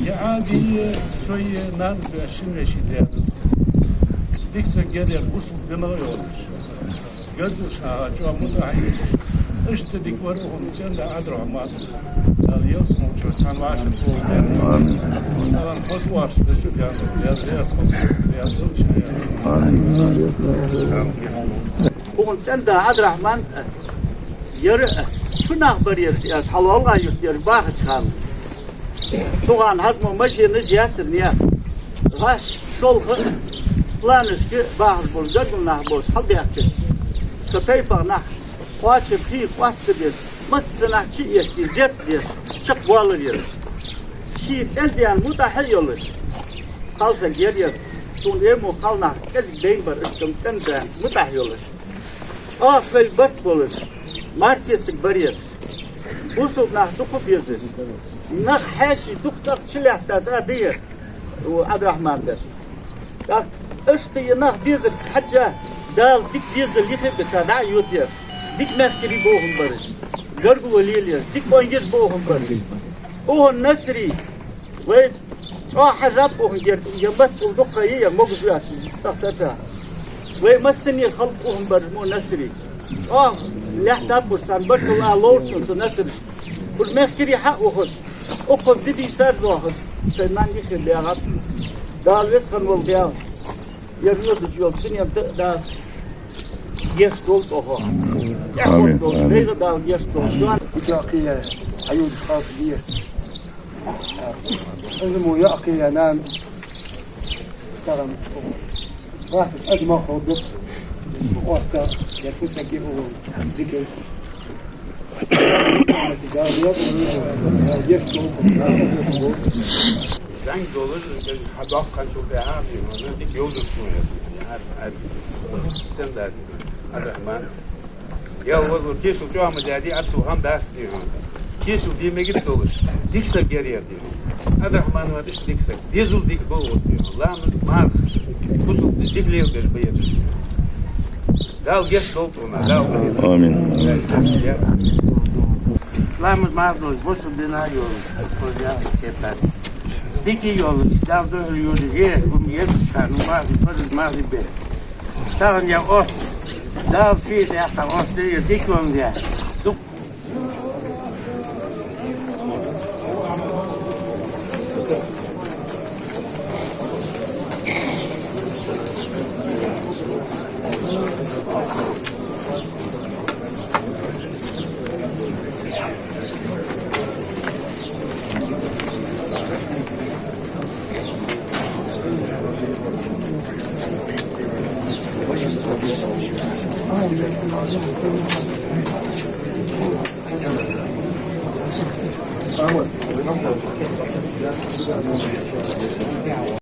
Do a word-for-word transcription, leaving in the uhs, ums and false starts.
Е Ӏаби, сои, нанас ваьш, шин веший даьра. Дика саг геръяр бусалба динах йолаш. Гергуш а чӀоагӀа мутӀахьа йолаш. Иштта дика вар укхун цӀен-да Ӏабдрахьман. Дала ялсмала чура цхьана вӀашагӀкхолда. Амин. Дала хоза оарц деш а даьнна, Дала веза хилда, Дала дулча. Амин. Укхун цӀен-да Ӏабдрахьман, ер а, цу нах бар ераш, аьлча, хьалха гӀалгӀай-Юрта ераш бахача хана. Цу хана хӀанз мо машенаш яцар наьха. ГӀаш, шолха, планашка бахаш болаш, гаргара нах болаш хьалбаьхкача, цу тайпах нах кхоачара хий къоаста ца деш, массанахьа чу а этте, зерат деш, чакхбоалар ераш. Ший цӀен-даьна мутӀахьа а йолаш, кхалсаг геръяр, цун эмо кхалнах кӀезига дайна бар, иштта цӀен-даьна мутӀахьа йолаш. ЧӀоагӀа шоайла барт болаш, марсесаг бар ераш. Бусалба нах дукха безаш. Нах хьаьший дукха тӀаккха чулаьттаза а дийхар, у Ӏабдрахьман дар. ТӀаккха иштта е нах безарга хьежжа, Дала дика дезал йихе а бетта, дӀа а йотаеш. Дика мехкарий ба укхун бараш. Гаргало лелаеш, дика къонгаш ба укхун бараш. Укхун Насри, вай чӀоагӀа хьажаб укхун герга, е маттал дукха е, е могаш вац, цӀагӀа саца. Вай массане халкъ укхун бараш мо Насри. ЧӀоагӀа лаьттаб уж, царна баркал ала ловр сона цу Насрашта. Уж мехкарий хьа а ухаш, укхаза ди дийсаш доахаш, шоай нанна юхе баьгӀаб. Дала веза хинна вола Даьла, ер йодаш йола дунен тӀа а Дала гешт долда оаха. Амин, тӀехьа долча, амин. Вайга Дала гешт долда. Икакхия, хьаюдаш халкъ дийр. Из мо йоаккхий я нана. Тахан бахта ад мах хургда. Оаха я фу саги у дикал. ЗӀамига долаш, хьа доккха ханчул баьхьа, дика йовзар цо, яр, яр. Цен дар, Ӏабдрахьман. Я вазур, тешал чӀоагӀа ма даьдий, атта хӀама дац, дий хьона. Тешал де мегаш долаш, дика саг геръяр, дий хьона. Ӏабдрахьман ва иштта дика саг, дезал дика ба укхун, дий хьона. Ламаз, марха, бусалба дин дика леладеш ба ераш. Дала гешт долда цунна, Дала. Амин. Ламаз, марха долаш, бусалба дина йолаш, кхоза сепар. Дика йолаш, Дала духьал йолаш, е, гум еш хана, марха, фарз марха бе. Тахан я оц, Дала ший тӀехьа оц, я дика ван я. Дукха.